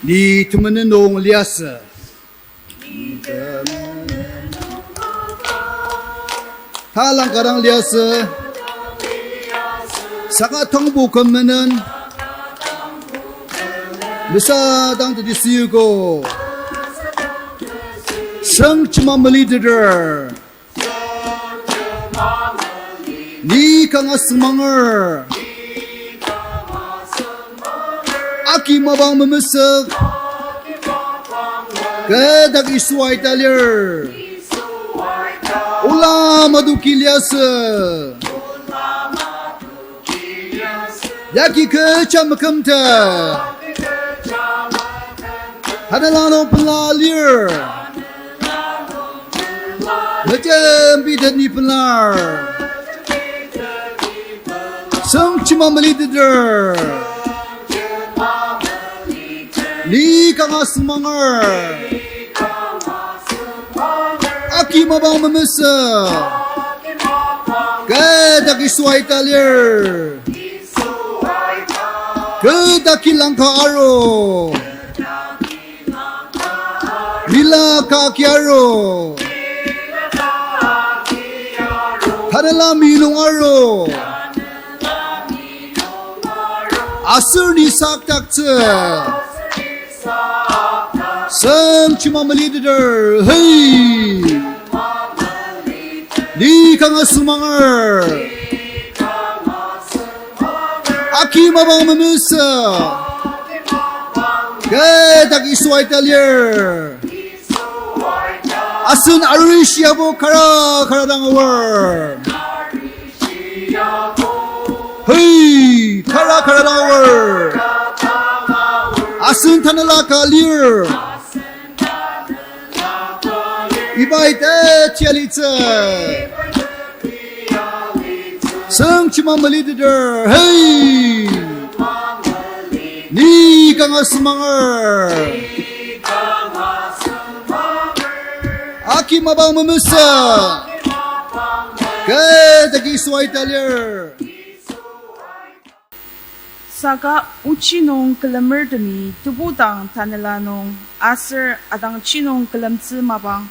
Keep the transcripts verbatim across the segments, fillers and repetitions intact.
Ni temenen nung liasü. Talang kadang liasü. Saka tongbo küm menen. Mesa dang teti süyugo. Seng chima meliteter. Ni kanga süngmanger. Aki mapang memesük. Kü dak Yisu aita lir. Ola madoki liasü. Yagi kecha mekümta. Tanela nung pela lir. Mejembi teni pelar. Seng chima meliteter. Ni kanga süngmanger. Aki mapang memesü. Kü dak Yisu aita lir. Kü dak ki langka aru. Mila ka ki aru. Tanela milung aru. Aser ni saktaktsü. Seng chima meliteter. Hey. Ni kanga süngmanger. Aki mapang memesü. Kü dak Yisu aita lir. Asen arishi abo kara kara dang aor. Hey, kara kara dang aor. Asen tanela ka lir. Iba ita tia litsü. Seng chima meliteter. Hey. Ni kanga süngmanger. Aki mapang memesü. Kü dak Yisu aita lir. Saka ochi nung külemertemi tebudang tanela nung aser atangji nung külemtsü mapang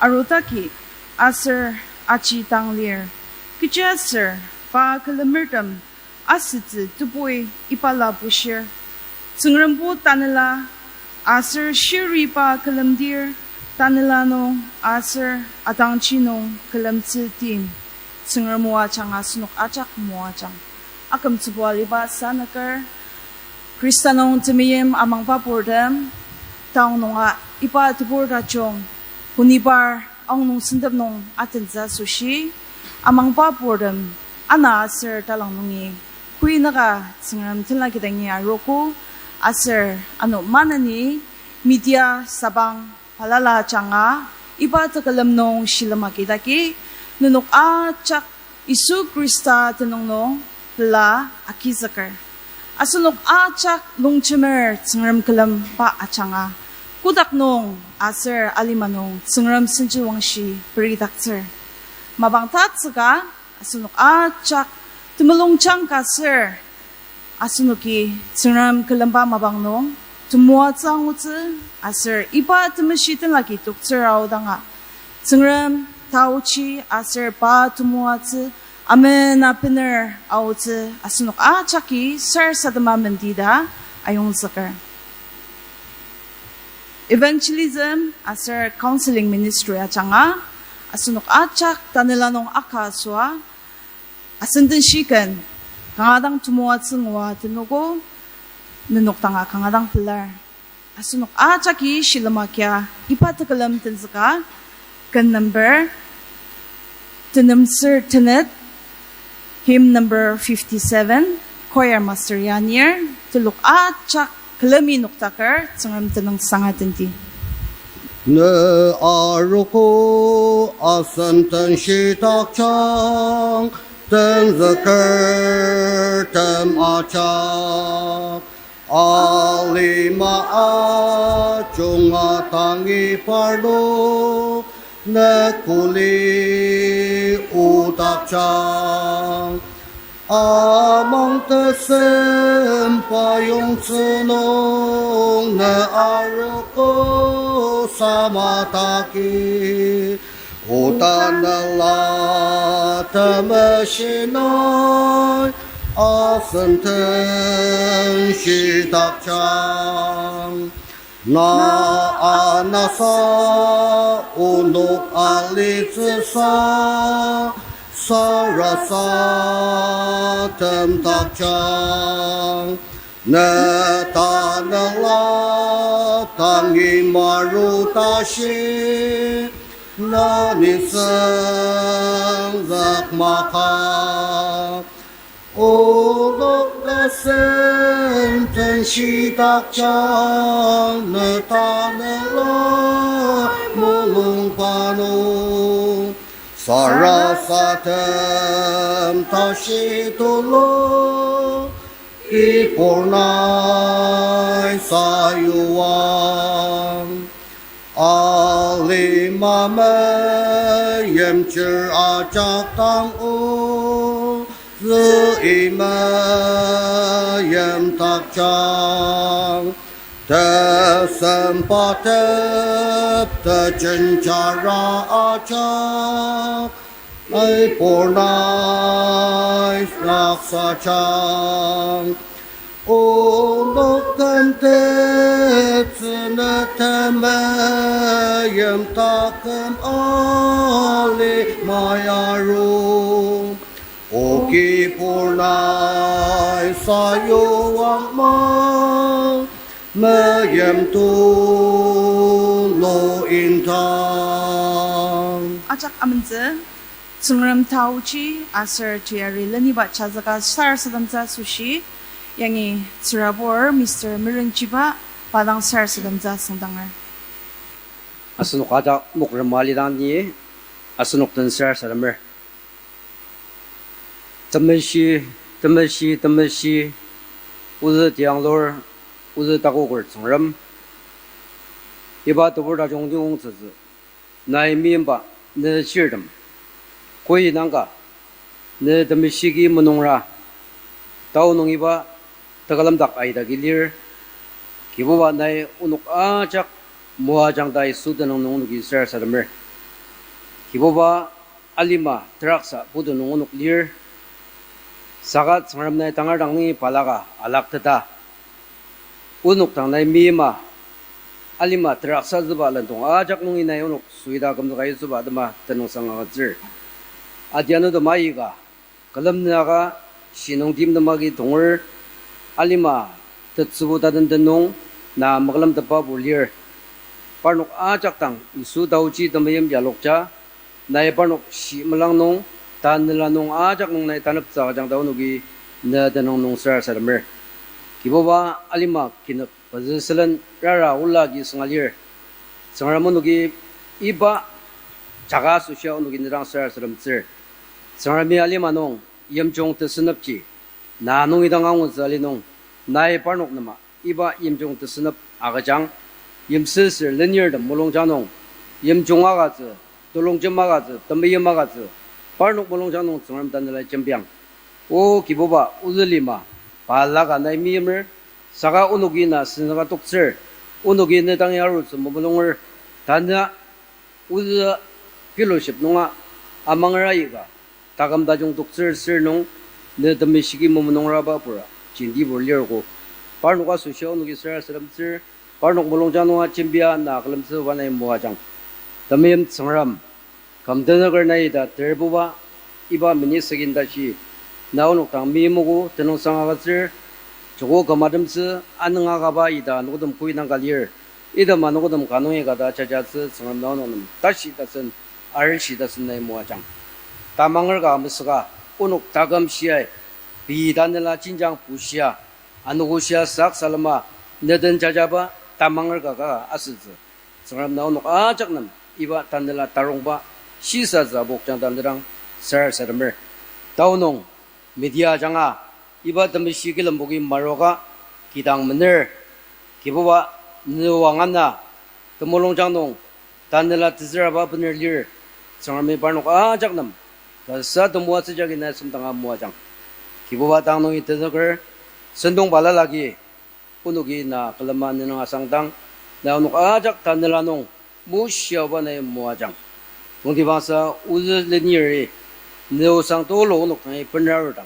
arudaki aser aji tang lir. Kechiaser pa külemertem asütsü tebui ibala bushir. Tsüngrembo tanela aser shiriba külemdir tanela nung aser atangji nung külemtsü tim. Tsüngrem o ajanga asenok ajak moajang. Akümtsübo aliba sanüker, Khrista nung temeim amangba purtem, taong nunga iba tebur tajung, honibar aonung sentep nung atentsü asoshi, amangba purtem, ana aser talang nungi, kuinaka Tsüngrem tenla kidangi arogo, aser ano maneni, media sabang, balala ajanga, iba tekülem nung shilem agidagi, nenok ajak Yisu Khrista tenüng nung pela agizüker. Asenok ajak longjemer Tsüngrem külemba ajanga, kotak nung aser alima nung Tsüngrem sentsüwangshi peridaktsür. Mapang tatsüka, asenok ajak temulungjang ka ser, asenoki Tsüngrem külemba mapang nung temoatsü angutsü, aser iba temeshi tenlaki toktsür aodanga, Tsüngrem taochi aser pa temoatsü amena bener aotsü asenok ajaki sarasadema mendita ayongzüker. Evangelism aser counseling ministry ajanga, asenok ajak tanela nung aka asüa, asen den shiken, kanga dang temoatsü ngua tenogo, nenok danga kanga dang pelar. Asenok ajaki shilem agia iba tekülem tenzüka, ken number, tenemsür tenet, hymn number fifty-seven, choir master ya anir, telok ajak külemi noktaker Tsüngrem tenüng sanga tenti. Ne arogo asen den shidakjang, tenzükertem ajak. Alima ajunga tangi parnok, ne kuli odakjang. Amang tesemba yongtsü nung ne arogo samataki, o Tanela Temeshi nai asen den shitakjang. Na anasa onok alitsüsa, sarasadem takjang. Ne Tanela tangi maru tashi, na nisung zak maka. Onok asen den shitakjang, ne Tanela mulungba nung. Sarasadem tashi tulu, kibur nai sayuang. Alima meimchir ajak dang o, zü-i meimtakjang. Tesemba tep tejen jara ajak, aibur nai raksajang. Onok den tetsüne temeim taküm alima aru. O kibur nai sayuang ma, meim tulu indang. Ajak amentsü, Tsüngrem taochi aser teyari leniba chazaka sarasademtsü asoshi, yangi tsürabur Mister Merenchiba pa dang sarasademtsü süngdanger. Asenok ajak mokrema alidang ni asenok den sarasademer. Temeshi, temeshi, temeshi, ozü tianglur, ozü takoker Tsüngrem. Iba tebur tajung diyongtsütsü, nai meimba ne shirtem. Koi nangka, ne temeshiki menungra, tao nung iba tekülemdak aidagi lir. Kibuba nai onok ajak moajang ta Yisu tenüng nung onoki sarasademer. Kibuba alima teraksa putu nung onok lir. Saka Tsüngrem nai tangar dang nungi balaka alakteta, onok dang nai meima alima teraksa züba lendong ajak nungi nai onok suida kümzüka yutsüba atema tenüngsang agütsür. Adianutem aika, külemnü aka, shinung timtem agi tonger, alima tetsübu taten tenung, na mekülemtepba pur lir. Parnok ajak dang Yisu taochi temeim yalokja, nai parnok shimelang nung, tanela nung ajak nung nai taneptsü agüjang ta onoki ne tenüng nung sarasademer. Kibuba alima kinük pezü sülen rara ola agi sünga lir. Tsüngrem onoki iba jaka asoshia onoki ne dang sarasademtsür. Tsüngremi alima nung yimjung tesünepji na nungi dang angutsü ali nung, nai parnok nema iba yimjung tesünep agüjang, yimsüsür lenirtem mulungjang nung, yimjung agütsü, telongjem agütsü, temeim agütsü, parnok mulungjang nung Tsüngrem tanela jembiang. O Kibuba, ozü lima balaka nai meimer, saka onoki na senzüka toktsür, onoki ne dangi arutsü memulunger, tanü ozü fellowship nunga amanger aika, taküm tajung toktsür sür nung, ne temeshiki memenunger aba pura jenti pur lirko. Parnok asoshia onoki sarasademtsür, parnok mulungjang nunga jembia na külemtsüba nai moajang. Temeim Tsüngrem, küm tenüker nai ita terbuba, iba meni sekin tashi, na onok dang meimogo tenüngsang agütsür, joko kümatemtsü anüng akaba ita anogotem koi nangka lir, item anogotem ka nungi kata jajatsü Tsüngrem na onok nem tashi tasen, arishi tasen nai moajang. Tamanger ka amesüka, onok taküm shiai, pei tanela jenjang pushia, anogo shia sak salema, ne den jajaba tamanger ka ka asütsü. Tsüngrem na onok ajak nem iba tanela tarongba shisatsü apokjang ta ne dang sarasademer. Tao nung media ajanga iba temeshi kilemboki maroka kidang mener. Kibuba, ne wangana temulungjang nung tanela tezüraba bener lir. Tsüngremi parnok ajak nem kasa temoatsü jagi nai semdanga moajang. Kibuba, tang nungi tenzüker, sentong balala agi, onoki na külema nenüng asangdang, na onok ajak tanela nung, mushiaba nai moajang. Tongtibangsa ozü leniri, ne osang tulu onok dangi benarudang,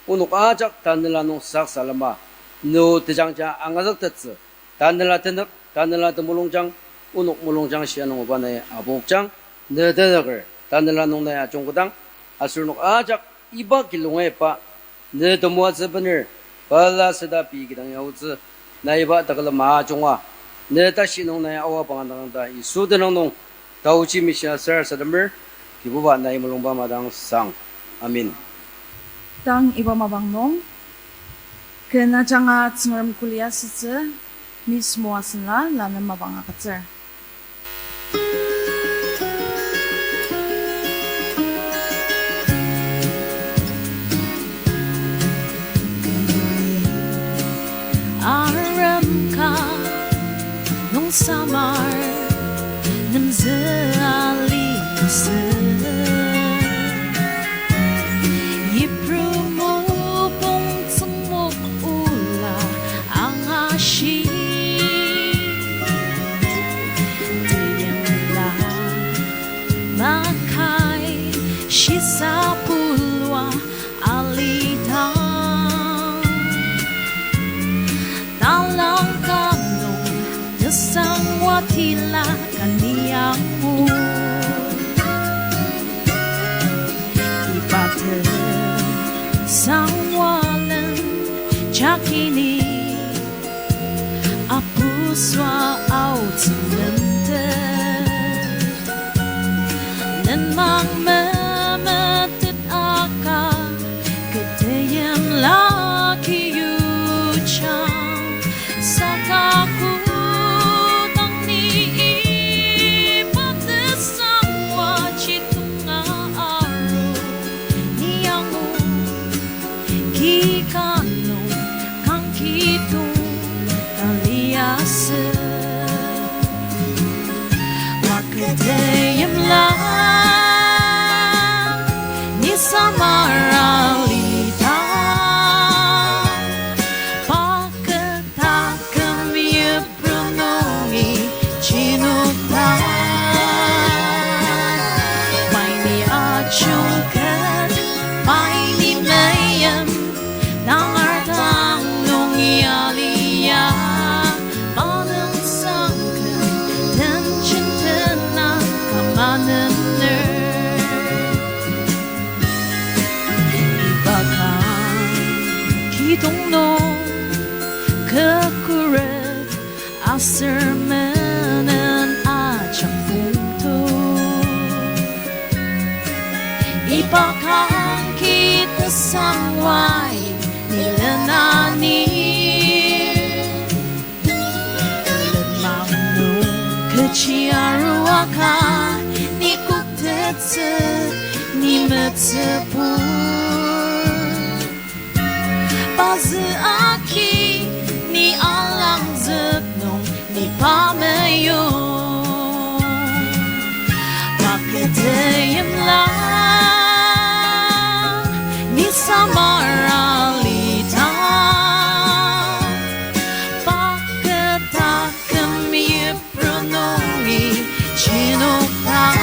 onok ajak tanela nung saksalema, ne o tejangja angazüktettsü, tanela tenük, tanela temulungjang, onok mulungjang shia nung oba nai apokjang, ne tenzüker, tanela nung nai ajungkodang, aser onok ajak iba kilunga iba, ne temoatsü bener, pela süda pei kidang yaotsü, nai iba takülem ajunga, ne tashi nung nai aoa banga dang ta Yisu tenüng nung, taochi mishia sarasademer, Kibuba nai mulungba madang sang. Amen. Tang iba mapang nung, ken ajanga Tsüngrem kuli asütsü, Miss Moasenla lanem mapang agütsür. Arem ka nung samar nemzü ali asü. Yipru mopung tsüngmok ola angashi. Teyimla makai shisa pulua alidang. Talang ka nung tesang watila kani angu. Iba tesang walen jakini apusua aotsü lemtet. Nenmang memetet aka kü teyimla kiyuchang. Saka kodang ni iba tesang wa chitunga aru, ni angu ki ka nung kangkidong ka liasü. Wa kü teyimla ni samar alidang, pa kü taküm Yipru nungi chinukdang. Pai ni ajungket, pai ni meim, tangar dang nung yalia, malem sangken, tenchen tena ka manener. Iba kangkidong nung kü khuret aser menen ajak pungto. Iba kangki tesang wai ni lenani. Lenmang nung kechi arua ka ni koktettsü, ni metsübu. Pazü aki ni alangzük nung ni pa meyong. Pa kü teyimla ni samar alidang, pa kü taküm Yipru nungi chinukdang.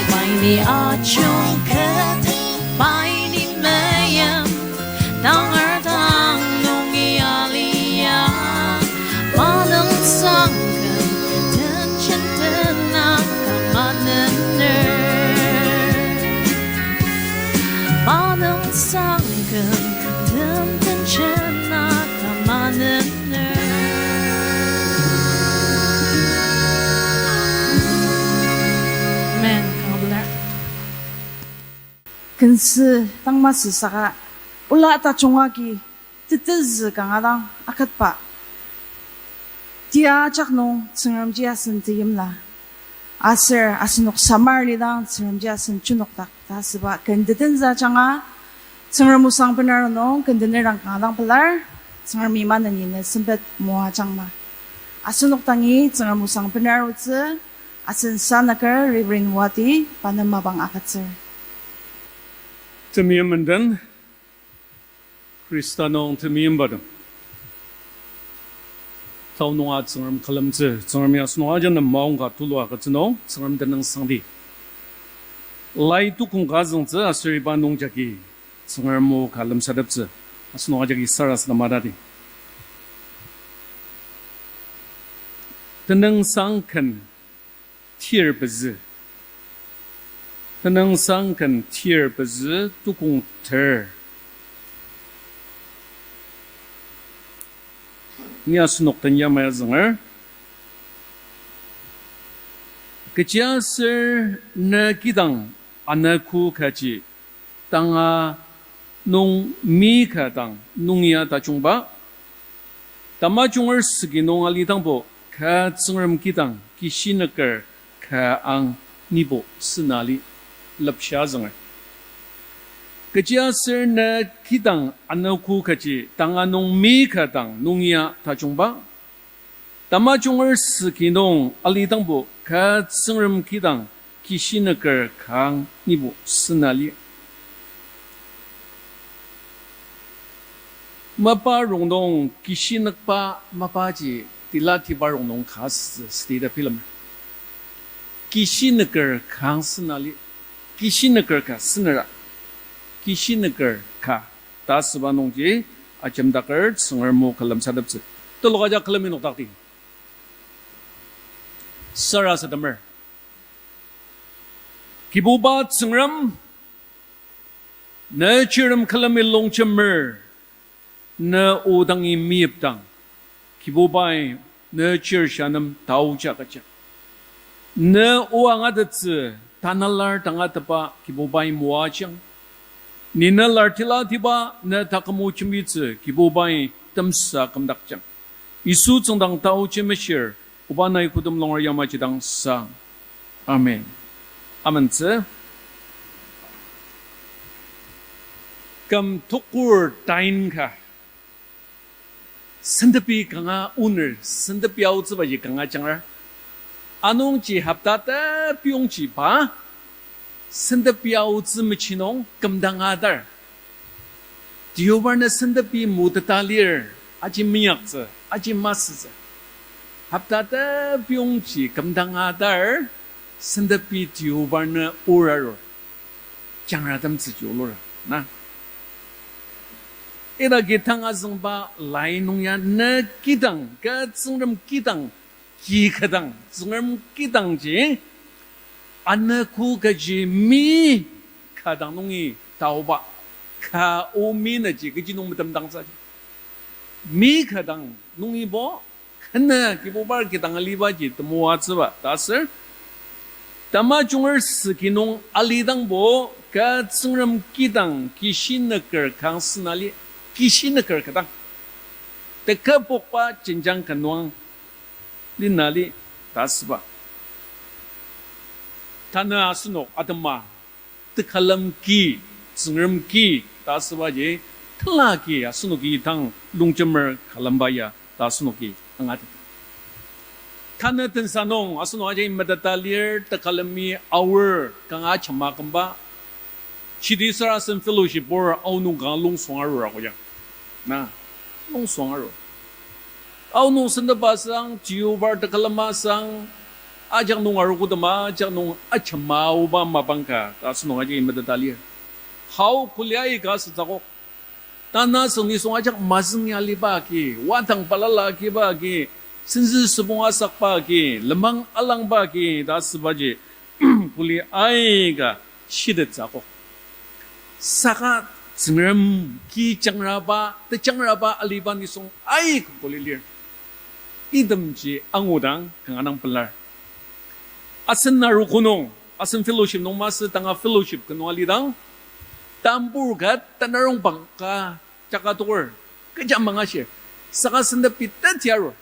Pai ni ajungket, pai ni meim, tangar dang nung yalia, manung sangken, tenchen tena ka manener. Manung sangken, ten tenchen na ka manener. Amen. Kanga pelar. Kensü tang masü saka ola tajung agi tetezü kanga dang aketba. Tia ajak nung Tsüngremji asen teimla. Aser asenok samar lidang Tsüngremji asen chunokdak ta asüba ken tetenzü ajanga Tsüngrem osang benaru nung ken tener dang kanga dang pelar, Tsüngremi maneni ne sempet moajangma. Asenok dangi Tsüngrem osang benarutsü, asen sanaker Reverend Wati, pa nem mapang agütsür. Temeim menden, Khrista nung temeimbatem. Tao nunga Tsüngrem külemtsü, Tsüngremi asenok ajak nem maongka tulu agütsü nung, Tsüngrem tenüngsangdi. Lai tukong ka züngtsü aser iba nungjagi Tsüngrem o ka lemsateptsü, asenok ajaki sarasadema tadi. Tenüngsang ken tir pezü. Tenüngsang ken tir pezü tukong ter. Ni asenok den yamai azünger. Kechiaser ne kidang anogo kaji tanga nung mi ka dang nungia tajungba, tamajunger süki nung alidangbo ka Tsüngrem kidang kishinüker ka ang nibo sünali lepsha zünger. Kechiaser ne kidang anogo kaji tanga nung mi ka dang nungia tajungba, tamajunger süki nung alidangbo ka Tsüngrem kidang kishinüker ka ang nibo sünali. Mapa rongnung kishinükba mapaji tila tiba rongnung ka sütsü südi ta bilemer. Kishinüker ka ang sünali, kishinüker ka sünera, kishinüker ka ta süba nungji ajemdaker Tsüngrem o ka lemsateptsü. Teloka ja külemi nokdakdi sarasademer. Kibuba Tsüngrem, ne chirtem külemi longjemer, ne o dangi meyipdang, Kibubai ne chir sha nem taoja agüjang. Ne o angatettsü tanalar tangatetba Kibubai moajang. Ni ne lartila tiba ne taküm o jembitsü Kibubai temsa kümdakjang. Yisu tsüngdang taoji meshir, oba nai kodem longer yamaji dang sang. Amen. Amentsü. Küm tukur tain ka. Sentepi kanga oner, sentepi aotsübaji kanga jangrar. Anungji hopta tepiyongji pa sentepi aotsü mechi nung kümdang atar. Deobar nü sentepi moteta lir, aji meyaktsü, aji masütsü. Hopta tepiyongji kümdang atar, sentepi Deobar nü or arur. Jangratemtsüji olura, na. Idaki tang azüngba lai nung ya ne kidang, ka Tsüngrem kidang, ki kadang, Tsüngrem kidangji, anogo kaji mi kadang nungi taoba, ka o mi naji kechi nung metemdangtsüji. Mi kadang nungibo, kena Kibubar kidang alibaji temoatsüba ta ser. Tamajunger süki nung alidangbo ka Tsüngrem kidang kishinüker ka ang sünali, kishinüker kadang. Teküpokba jenjang ka nung linali ta süba. Tanü asenok atema tekülem ki, Tsüngrem ki ta asübaji, tela ki asenoki tang longjemer külemba ya ta asenoki angatet. Tanü tensa nung asenok ajaki meteta lir tekülemi aor kanga ajema kümba. Shidi sarasadem fellowship or aonung kanga longsong arur ako ya. Na, longsong arur. Aonung sentepa sang, Jehovar tekülema sang, ajak nung arogo tema, ajak nung ajema aoba mapang ka ta asenok ajaki meteta lir. Hao kuli aika asütsü akok. Tanü asüng nisung ajak mazüng ya aliba agi, wadang balala agiba agi, sentsü sübong asakba agi, lenmang alangba agi ta asübaji kuli aika shitettsü akok. Saka Tsüngrem ki jangraba, tejangraba aliba nisung aika kuli lir. Itemji angudang kanga dang pelar. Asen arogo nung, asen fellowship nung masü tanga fellowship ka nung alidang, tambur ka tanarong bang ka jaka tokur, kecha mangashir, saka sentepi teti arur.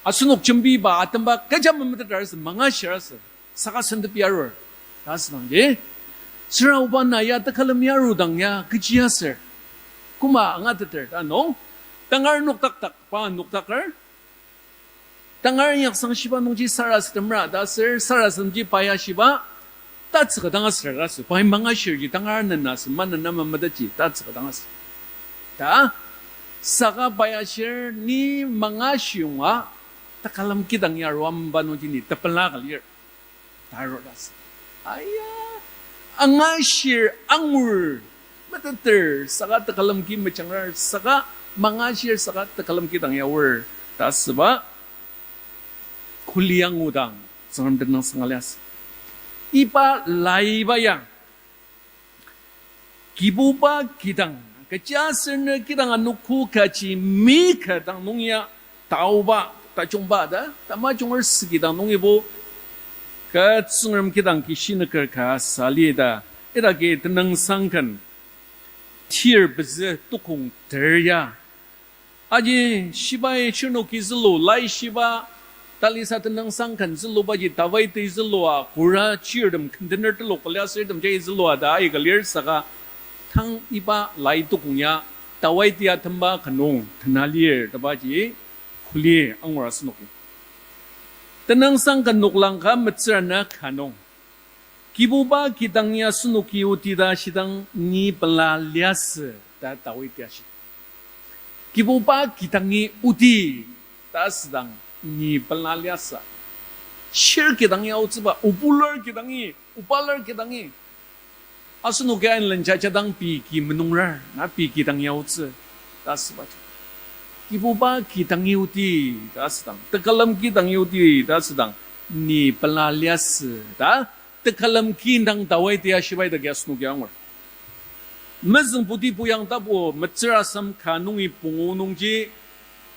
Asenok jembiba atemba kecha memetetar asü, mangashir asü, saka sentepi arur ta asüdangji, süra oba na ya tekülemi arudang ya kechi aser koma angateter ta nung, tangar nokdakdak pa nokdaker, tangar inyaksang shiba nungji sarasademra ta aser sarasademji pa ya shiba, tatsüka dang aser ta asü. Pai mangashirji tangar nena asü, manena mametetji tatsüka dang asü. Ta, saka pai ashir ni mangashiyonga, tekülem kidang ya aruba nungji ni tepela ka lir. Ta arur ta asü. Aya, angashir angur, meteter, saka tekülem ki mejangrar, saka mangashir, saka tekülem kidang ya aor. Ta asüba, kuli angudang, Tsüngrem tenüngsang aliasü. Iba laiba ya, Kibuba kidang, kechiaser ne kidang anogo kaji mi ka dang nung ya taoba, tajungba ta, tamajunger sü kidang nungibo, ka Tsüngrem kidang kishi nüker ka sali ta, idaki Tenüngsang ken, tir pezü tukong ter ya, aji shibai shirnoki zülu, laishiba talisa Tenüngsang ken zülubaji Dawidi zülua kura chirtem kendener telok kali aser item jagi zülua ta aika lir saka tang iba lai tukong ya Dawidi atemba ka nung tena lir ta ibaji kuli angur asenoki. Tenüngsang ken noklang ka metsür ana ka nung, Kibuba kidang ya asenoki oti ta shidang ni pela liasü ta Dawidi ashi. Kibuba kidangi oti ta asüdang ni pela liasü. Shir kidangi aotsüba, obular kidangi, obalar kidangi, asenoki ain lenjajadang pei ki menungrar, na pei kidangi aotsü ta asübaji. Kibuba kidangi oti ta asüdang, tekülem kidangi oti ta asüdang, ni pela liasü ta, tekülem ki indang Dawidi ashibai dagi asenoki angur. Mezüng Puti Puyang tapu metsür asem ka nungi pungu nungji,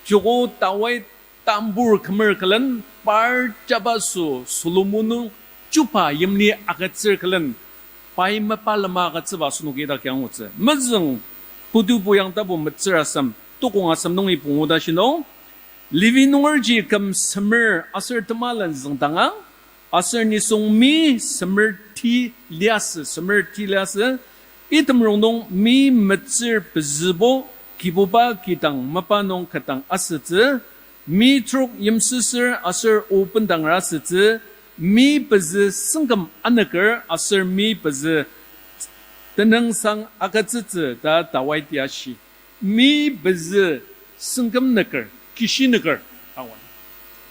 joko Dawid tambur kümer külen par jabaso Solomon nung chuba yimli agütsür külen, pai mepalema agütsüba asenoki idaki angutsü. Mezüng Puti Puyang tapu metsür asem, tukong asem nungi pungu ta shi nung, Levi nungerji küm semer aser temalen züngdanga, aser nisung mi semer ti liasü, semer ti liasü, item rongnung mi metsür pezübo Kibuba kidang mapa nung ketdang asütsü, mi trok yimsüsür aser o bendanger asütsü, mi pezü sengküm anüker aser mi pezü tenüngsang agütsütsü ta Dawidi ashi. Mi pezü sengküm nüker, kishi nüker, awan.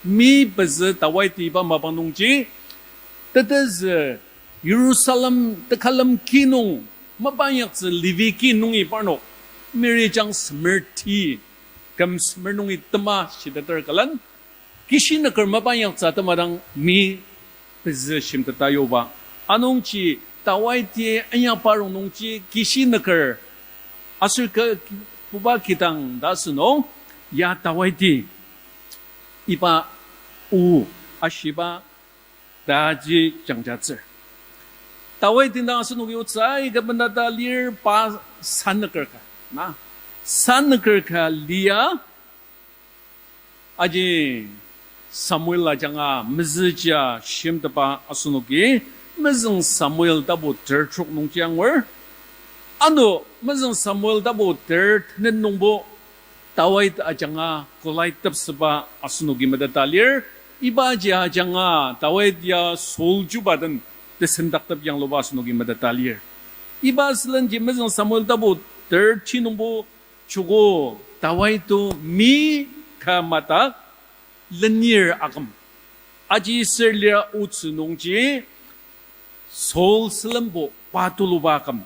Mi pezü Dawidi iba mapang nungji, tetezü Jerusalem tekülem ki nung, mapa inyaktsü Levi ki nungi parnok, mirijang semer ti, küm semer nungi tema shiteter külen, kishi nüker mapa inyaktsü atema dang mi pezü shimteta yoba. Anungji Dawidi inyakba rongnungji kishi nüker aser kü-, Kibuba kidang ta asünung, ya Dawidi iba o ashiba taji jangjatsür. Dawidi dang asenoki otsü aika bendata lir pa sanüker ka. Na, sanüker ka lia aji Samuel ajanga mezüjia shimteba asenoki mezüng Samuel tapu ter trok nungji angur. Ano mezüng Samuel tapu ter tenet nungbo Dawid ajanga Goliath tepseba asenoki meteta lir. Ibaji ajanga Dawid ya Saul chuba den tesendaktep yangluba asenoki meteta lir. Iba sülenji mezüng Samuel tapu ter ti nungbo joko Dawid to mi ka madak lenir aküm. Aji ser lira otsü nungji Saul sülembo pa tuluba aküm.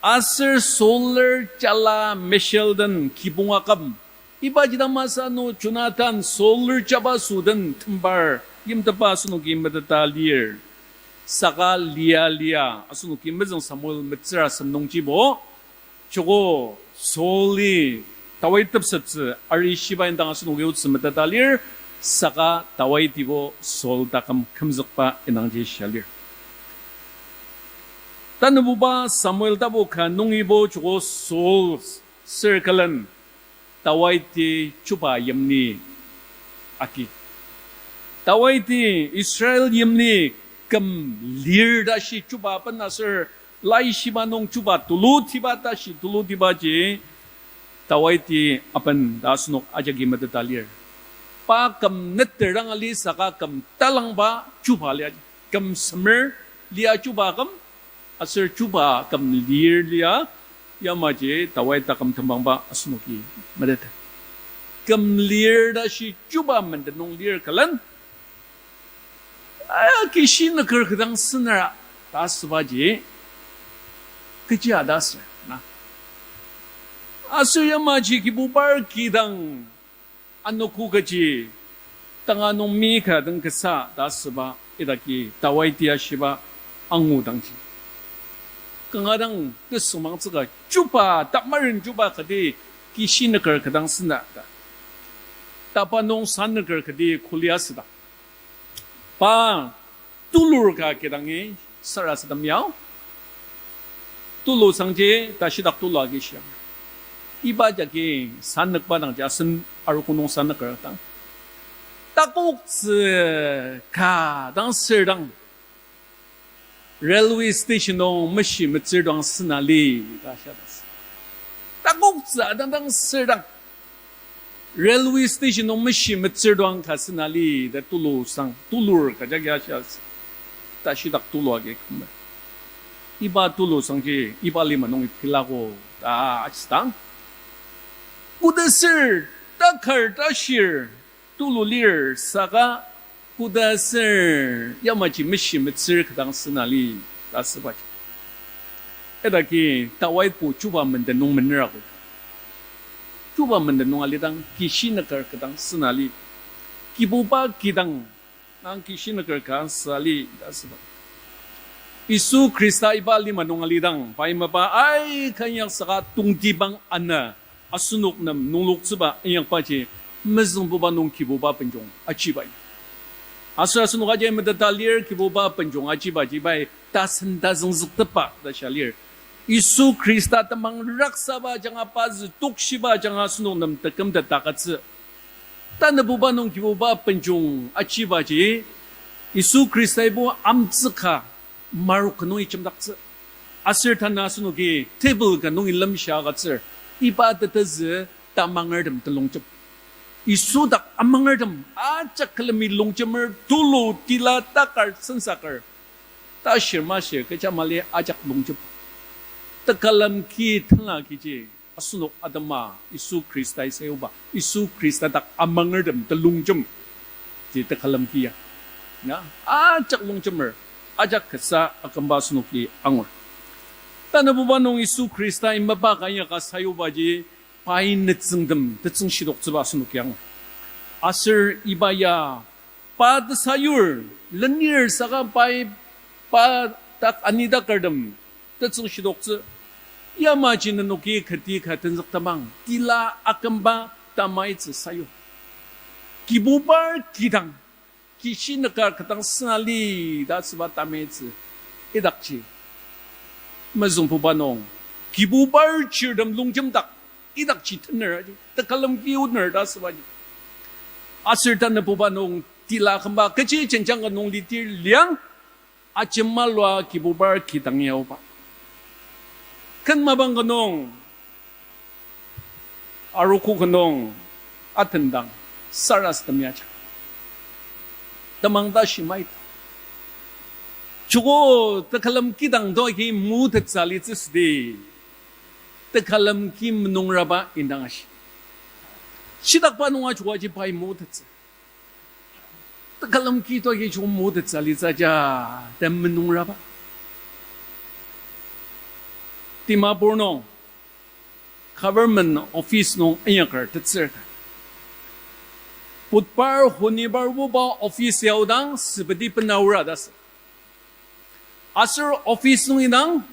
Aser Saul ler jala Michal den kibong aküm. Ibaji dang masü ano Jonathan Saul ler jabaso den tembar yimtepa asenoki meteta lir. Saka lia lia asenoki mezüng Samuel metsür asem nungjibo joko Saul-i Dawid tepsettsü ari shiba indang asenoki otsü meteta lir, saka Dawidibo Saul taküm kümzükba indangji shia lir. Tanübuba Samuel tapu ka nungibo joko Saul ser külen Dawidi chuba yimli agi. Dawidi Israel yimli küm lir tashi chuba aben aser laishiba nung chuba tulutiba tashi tulutibaji Dawidi aben ta asenok ajaki meteta lir. Pa küm neter dang ali saka küm talangba chuba lia, küm semer Lia chuba küm, aser chuba küm lir lia, yamaji tawai taküm tembangba asenoki metet. Küm lir tashi chuba menden nung lir külen, a, kishi nüker kidang senera ta asübaji, kechi ta asür na. Aser yamaji Kibubar kidang anogo kaji, tanga nung mi ka den kasa ta asüba idaki tawai tia shiba angudangji, kanga dang tesüngmangtsüka chuba, tamaren chuba kati kishi nüker kidang sena ta. Tapa nung sa nüker kati kuli asüdang, pa tulur ka kidangi sarasadem yao. Tulu sangji tashidak tulu agi shiang. Iba jagi sa nükba dangji asen arogo nung sa nüker dang, takoktsü ka dang sür dang, railway station nung meshi metsür dang sena li ta shia ta sü. Takoktsü adang dang sür dang, railway station nung meshi metsür dang ka sena li ta tulu sang, tulur ka jagi ashia sü. Tashidak tulu agi kümer. Iba tulu sangji iba lima nungi pilako ta asüdang, koda sür, takar tashir tulu lir saka, koda sür yamaji meshi metsür kidang sena li ta asübaji, idaki tawaibo chuba menden nung menerago. Chuba menden nung alidang kishi nüker kidang sena li. Kibuba kidang nang kishi nüker ka sena li ta asüba. Yisu Khrista iba lima nung alidang, pai mapa aika inyak saka tongtibang ana asenok nem nungloktsüba inyakbaji, mezüngbuba nung Kibuba benjong achiba. Aser asenok aji meteta lir Kibuba benjong achibaji pai tasen tazüngzüktepba ta shia lir. Yisu Khrista temang raksaba ajanga, pa zü tokshiba ajanga asenok nem tekümtet taketsü. Tanabuba nung Kibuba benjong achibaji, Yisu Khrista ibo amtsüka marok ka nungi jemdaktsü. Aser tanü asenoki table ka nungi lemsha agütsür, iba tetezü tamangertem telongjem. Yisu dak amangertem ajak külemi longjemer, tulu, tila, takar, sensaker, tashir mashir kecha mali ajak longjem. Tekülem ki tenla kiji asenok atema Yisu Khristai sayuba, Yisu Khrista dak amangertem telongjem ji tekülem ki ya. Na, ajak longjemer, ajak kasa akümba asenoki angur. Tanabuba nung Yisu Khristai mapa ka inyaka sayubaji, pai nütsüngtem tetsüng shidoktsüba asenoki angur. Aser iba ya pa tesayur lenir saka pai pa dak anidakertem tetsüng shidoktsü. Yamaji nenoki kati ka tenzüktemang, tila akümba tamaitsü sayu. Kibubar kidang, kishi nüker kidang sena li ta asüba tamaitsü idakji, mezüngbuba nung Kibubar chirtem longjemdak idakji tener aji, tekülem ki oner ta asübaji. Aser tanabuba nung tila akümba kechi jenjang ka nung litir liang, ajemalua Kibubar kidang yaoba. Ken mapang ka nung, arogo ka nung, atendang, sarasadem yaja. Temang ta shimait. Joko tekülem kidang to agi mutettsü alitsü südi, tekülem ki menungraba indang ashi. Shidakba nunga joko aji pai mutettsü. Tekülem ki to agi joko mutettsü alitsü aja, ta menungraba. Dimapur nung government office nung inyaker tetsür ka, Budhbar, Honibar, Woba office yaodang sübedi bena aor ta sü. Aser office nung indang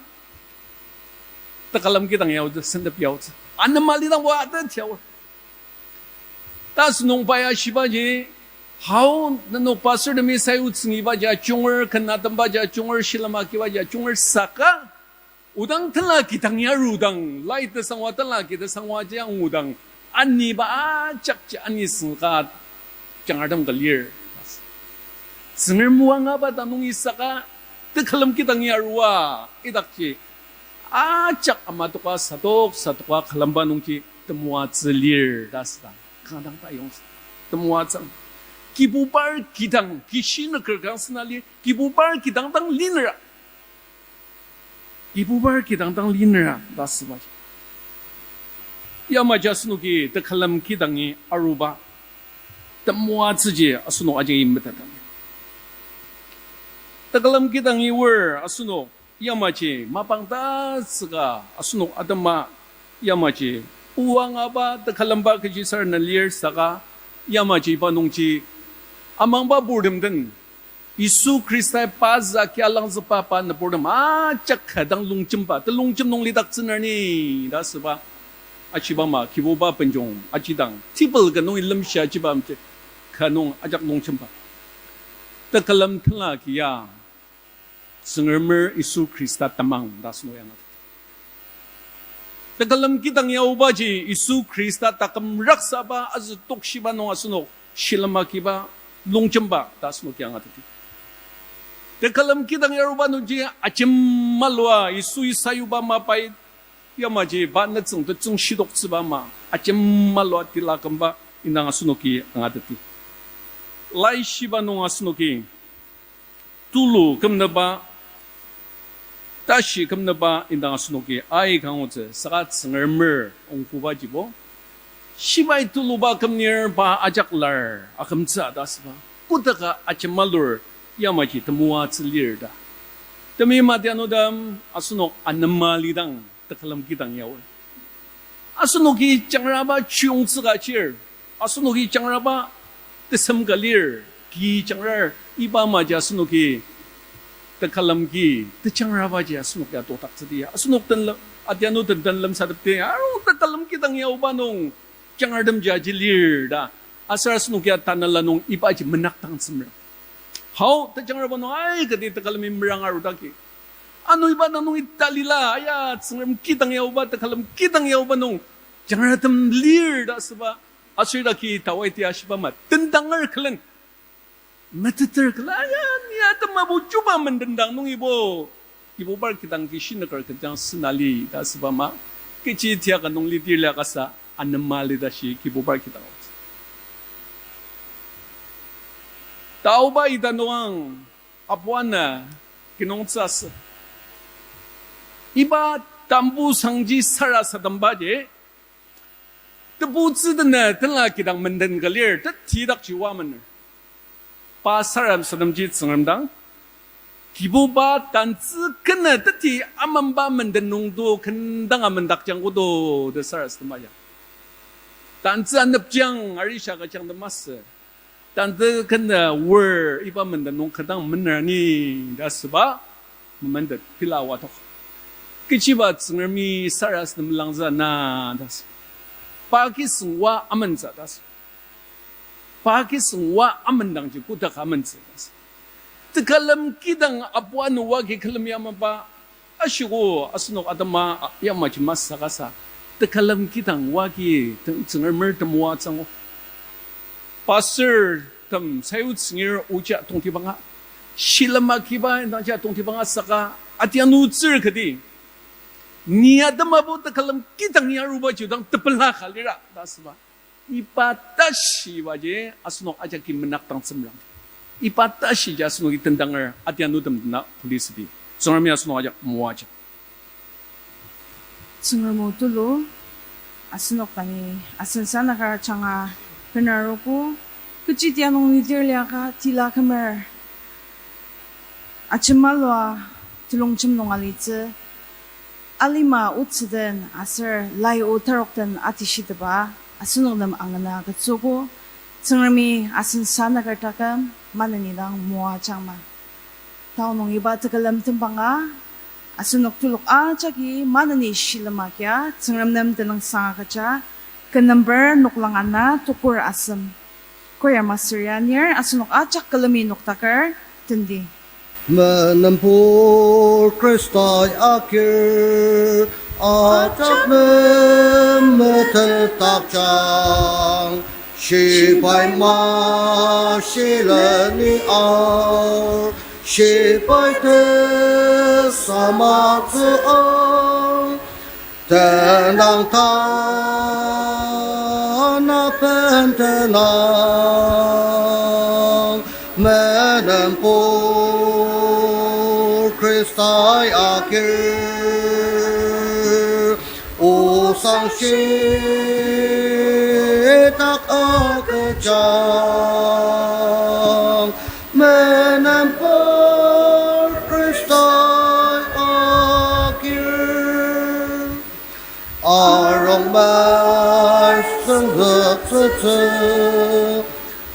tekülem kidang yaotsü, sentep yaotsü. Anema lidang wa atet yaor. Ta asünung pai ashibaji, hao nenok pastortemi sayutsüngibaji ajunger, ken atembaji ajunger, shilem akibaji ajunger saka, odang tenla kidang yarudang, lai tesangwa tenla ki tesangwa ji angudang, aniba ajakji anisüngka jangratem ka lir. Tsüngrem moangaba ta nungi saka, tekülem kidang yarua idakji ajak amatoka sadok sadoka külemba nungji temoatsü lir ta südang kanga dang tayong. Temoatsü, Kibubar kidang kishi nüker kang sena lir, Kibubar kidang dang linera Kibubar kidang dang linera ta asübaji. Yamaji asenoki tekülem kidangi aruba temoatsüji asenok ajaki metetang. Tekülem kidangi aor asenok yamaji mapang tatsüka asenok atema yamaji oangaba tekülemba kechisarena lir saka yamaji iba nungji amangba purtem den Yisu Khristai pa za kialangzüba pa nüburtem ajak ka dang longjemba, telongjem nung lidaktsüner ni ta asüba. Ashiba ama Kibuba benjong ajidang, table ka nungi lemsha ajiba amji ka nung ajak longjemba. Tekülem tenla ki ya, Tsüngremer Yisu Khrista temang ta asenok angatet. Tekülem kidang yaobaji Yisu Khrista taküm raksaba azü tokshiba nung asenok shilem akiba longjemba ta asenoki angateti. Tekülem kidang yaruba nungji ajemalua Yisu sayuba ama pai yamaji pa nütsüng tetsüng shidoktsüba ama ajemalua tila kümba indang asenoki angateti. Laishiba nung asenoki tulu kümnüba, tashi kümnüba indang asenoki aika angutsü saka Tsüngremer ongkubajibo. Shibai tuluba kümnir pa ajak lar akümtsü ta asüba. Kodaka ajemalur yamaji temoatsü lir ta. Temeim atianutem asenok anema lidang tekülem kidang yaoer. Asenoki jangraba chiyongtsü ka chir. Asenoki jangraba tesem ka lir, ki jangrar, iba amaji asenoki tekülem ki, tejangrabaji asenoki adokdaktsüdi. Asenok tenle-, atianu den den lemsatepdi, aru tekülem kidang yaoba nung, jangratemji aji lir ta. Aser asenoki a tanela nung ibaji menakdang tsümer. Hao, tejangraba nung aikati tekülemi meranga arudaki. Ano iba nung italila, aya, Tsüngrem kidang yaoba, tekülem kidang yaoba nung, jangratem lir ta asüba, aser idaki tawaiti ashiba ama, tendanger külen. Meteter külen, aya, ni atema bo chuba mendendang nungibo. Kibubar kidang ki shinüker kejang sena li ta asüba ama, kechi tiaka nung lidir liakasa, anema li ta shi Kibubar kidang. Taoba ita nuang, apuana kinungtsü asü. Iba tambu sangji sarasadembaji, tebutsü dena tenla kidang menden ka lir, tetidakji oa mener. Pa sarasademji Tsüngrem dang, Kibuba tantsü kena teti amenba menden nungdo kendanga mendakjang kodo ta sarasadema ya. Tantsü anepjang arisha kajang ta masü. Tantsü kena wor iba menden nung kü dang mener ni ta asüba, mementet pela watok. Kechiba Tsüngremi sarasadem langzü na ta asü. Pa kisüng oa amentsü ta asü. Pa kisüng oa amendangji kodak amentsü ta asü. Tekülem kidang apu ano oa ki külemi amaba, ashiko asenok atema yamaji masü saka sa. Tekülem kidang oa ki te-, Tsüngremer temoatsü angu. Pastor tem sayutsü ngir oja tongtibanga. Shilem akiba indangji tongtibanga saka atianu tsür kati. Ni atemabo tekülem kidang yarubaji dang tepela ka lira ta asüba. Iba tashibaji asenok ajaki menakdang tsümrang. Iba tashiji asenoki tendanger atianutem dena polisüdi. Tsüngremi asenok ajak moajang. Tsüngrem o tulu, asenok dangi asen sanaka ajanga benarogo, kechi tia nung lidir liaka tila kümer ajemalua telongjem nung alitsü, alima otsü den aser lai o tarok den atishiteba asenok nem angana agütsüogo. Tsüngremi asen sanaker taküm maneni dang moajangma. Tao nung iba tekülem tembanga, asenok telok ajaki maneni shilem agia Tsüngrem nem tenüngsang agüja, ken number noklang ana tukur asem. Choir master ya anir asenok ajak külemi noktaker tendi. Menenpur Khristai akir, ajak nem metetdakjang, shibai mashileni ar, shibai tesamatsü ang, tenang tana pen tenang, menenpur Khristai Khristai agir, osang shitak agüjang, menenpur Khristai agir. Arung mesüngzüktsütsü,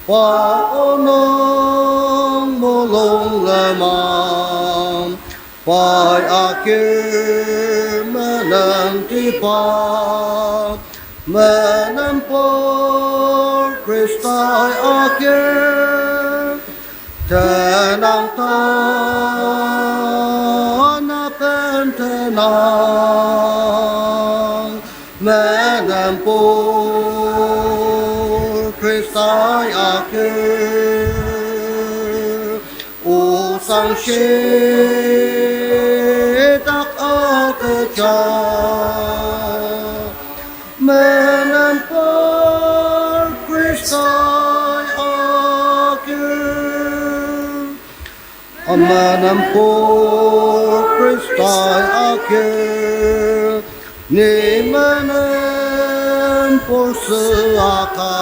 pa onung mulung lenmang, pai agir menemtiba, menenpur Khristai agir. Tenang ta, na ben tenang, menenpur Khristai agir, osang shitak agüjang, menenpur Khristai agir. Menenpur Khristai agir, ni menenpur süaka,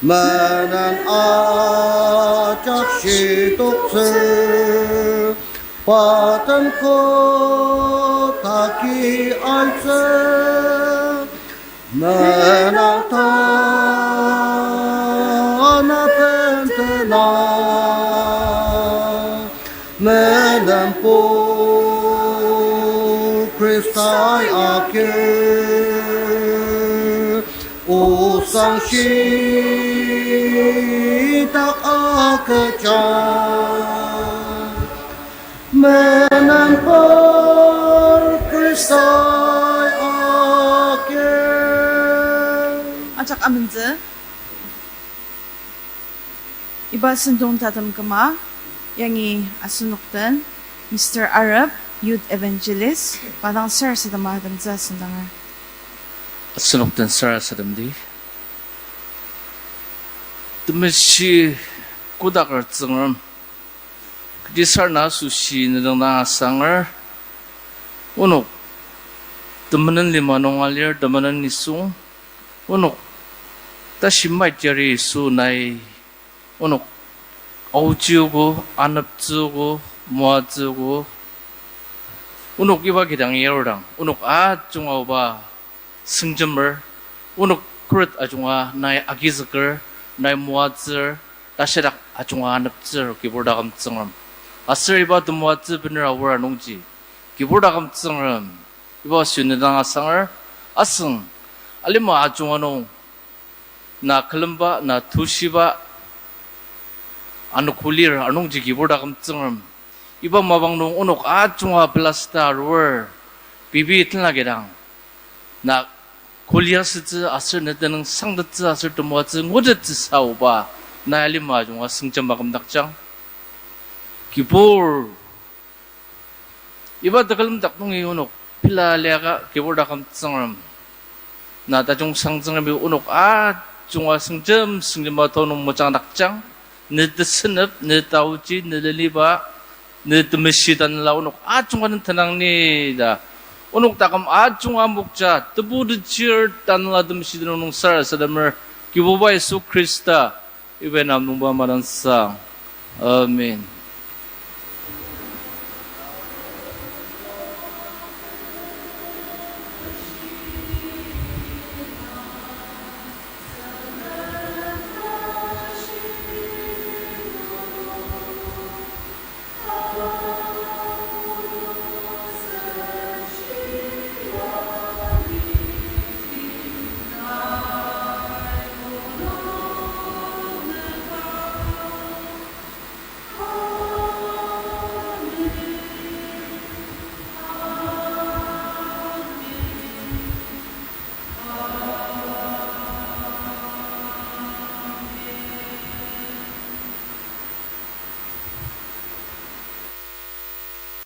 menen ajak shitoktsü, pa den kotaki aitsü. Menang ta, na ben tenang, menenpur Khristai agir, osang shitak agüjang, menenpur Khristai agir. Ajak amentsü. Iba sentong tatem küma, yangi asenok den, Mister Arep, Youth Evangelist, pa dang sarasadema atemtsü asendanger. Asenok den sarasademdi. Temeshi kodaker Tsüngrem, kechi sarena asoshi ne dang asanger, onok temenen lima nung alir, temenen nisung, onok tashi mait yari Yisu nai, onok aochiogo, aneptsüogo, moatsüogo, onok iba kidang yarudang, onok ajunga oba süngjemer, onok khuret ajunga nai agizüker, nai moatsür, tashidak ajunga aneptsür Kibur taküm Tsüngrem. Aser iba temoatsü bener aor anungji, Kibur taküm Tsüngrem, iba asoshi ne dang asanger, asüng, alima ajunga nung, na külemba, na tushiba, anogo lir anungji Kibur taküm Tsüngrem. Iba mapang nung onok ajunga pelasta arur, pei pei tenla kidang, na kuli asütsü aser ne tenüng sangtettsü aser temoatsü ngutettsü sa oba, nai alima ajunga süngjema kümdakjang. Kibur, iba tekülemdak nungi onok pela liaka Kibur taküm Tsüngrem, na tajung sang Tsüngremi onok ajunga süngjem süngjema tonung mejangdakjang. Ne tesünep, ne taochi, ne leniba, ne temeshi tanela onok ajunga den tenang ni ta, onok taküm ajunga mokja tebu techir tanela temeshi tenüng nung sarasademer Kibuba Yisu Khrista iba nem nungba madansang. Amen.